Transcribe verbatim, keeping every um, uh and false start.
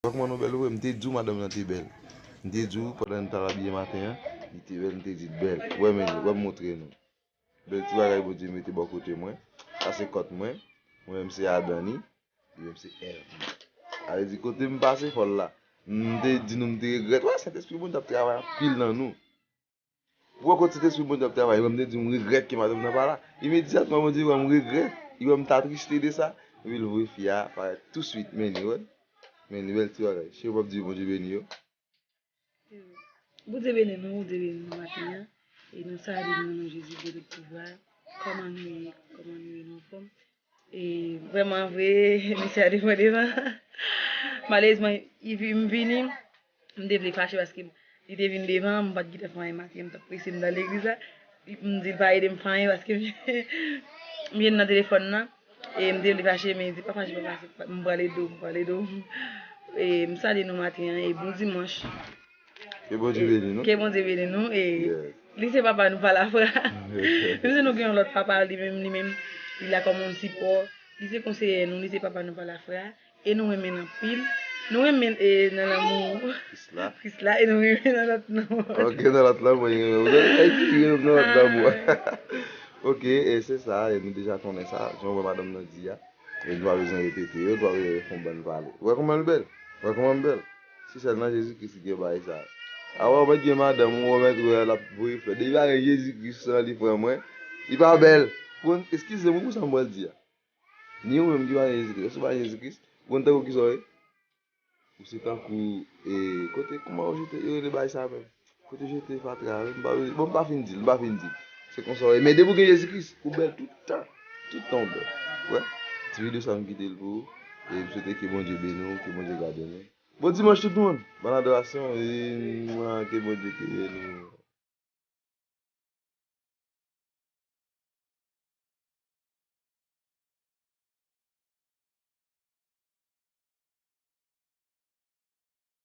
Wè kòman nou bèl vre, m te di w madanm nan te bèl. M te di w pandan n t al abiye maten an, li te bèl, m te di l bèl. Wè men, wè m montre nou. Bèl ti bagay Bondye mete bò kote mwen. Sa se kòt mwen. Mwen menm se Adan li. Li menm se Èv li. Sa vle di kote m pase fò l la. M te di nou m te regrèt. Wè, Sentespri Bondye ap travay anpil nan nou. Pou wè kote Sentespri Bondye ap travay, wè m te di m regrèt ke madanm nan pa la. Imedyatman Bondye wè m regrèt. Li wè m t atriste de sa. Epi l voye fi a parèt touswit. Men li, wè. Men li bèl ti bagay. Cheri, w ap di Bondye beni yo. Bondye beni nou, Bondye beni nou maten an. E nou salye nou nan non Jezi, Bondye pouvwa. Kòman nou ye? Kòman nou ye? Nou anfòm? E vrèman vre, misye a devan devan. Malerezman, li vi- m vini, m te vle fache paske li te vin devan, m pa t gentan fè anyen maten, m t ap prese m t al legliz la. M di l pa ede m fè anyen paske m jwenn nan telefòn nan. E m te vle fache, men li di pa fache, pa fache, m prale do, m prale do. E m salye nou maten an, e bon dimanch. Ke Bondye beni nou. Ke Bondye beni nou. E li se papa nou pa la fra. Menm si nou gen yon lòt papa, li menm, li menm, li la kòm yon sipò. Li se konseye nou, li se papa nou pa la fra. E nou renmen l anpil. Nou renmen e nan lanmou Kris la. Kris la, e nou renmen nan lòt lanmou. Ok, nan lòt lanmou, li renmen. Ou konn Ayiti, li renmen nan lòt lanmou. Ok, e se sa, e nou deja konnen sa. Jan w wè madanm nan di a. E nou pa bezwen repete yo, nou pa bezwen fè yon bann pale. Ou wè kòman l bèl? Ou wè kòman m bèl? Se sèl nan Jezi Kris ki gen bagay sa. A wè, ou mèt gen madanm ou, ou mèt wè l ap voye flè. Depi pa gen Jezi Kris nan li, frè mwen, li pa bèl. Ou konn, eskize m wi pou sa m pral di a. Ni ou menm ki pa gen Jezi Kris. Èske ou pa gen Jezi Kris? Ou konn tankou kisa w ye? Ou se tankou, e, kote, kòman yo jete, yo rele bagay sa menm? Kote jete fatra, wi, m pa, bon, m pa fin di l, m pa fin di l. Se konsa w ye. Men depi w gen Jezi Kris, ou bèl tout tan. Tout tan ou bèl. Wè. Ti videyo sa m kite l pou ou. E m swete ke Bondye beni w, ke Bondye gade nou. Bon dimanch tout moun. Bòn adorasyon. E, mwa, ke Bondye ke nou.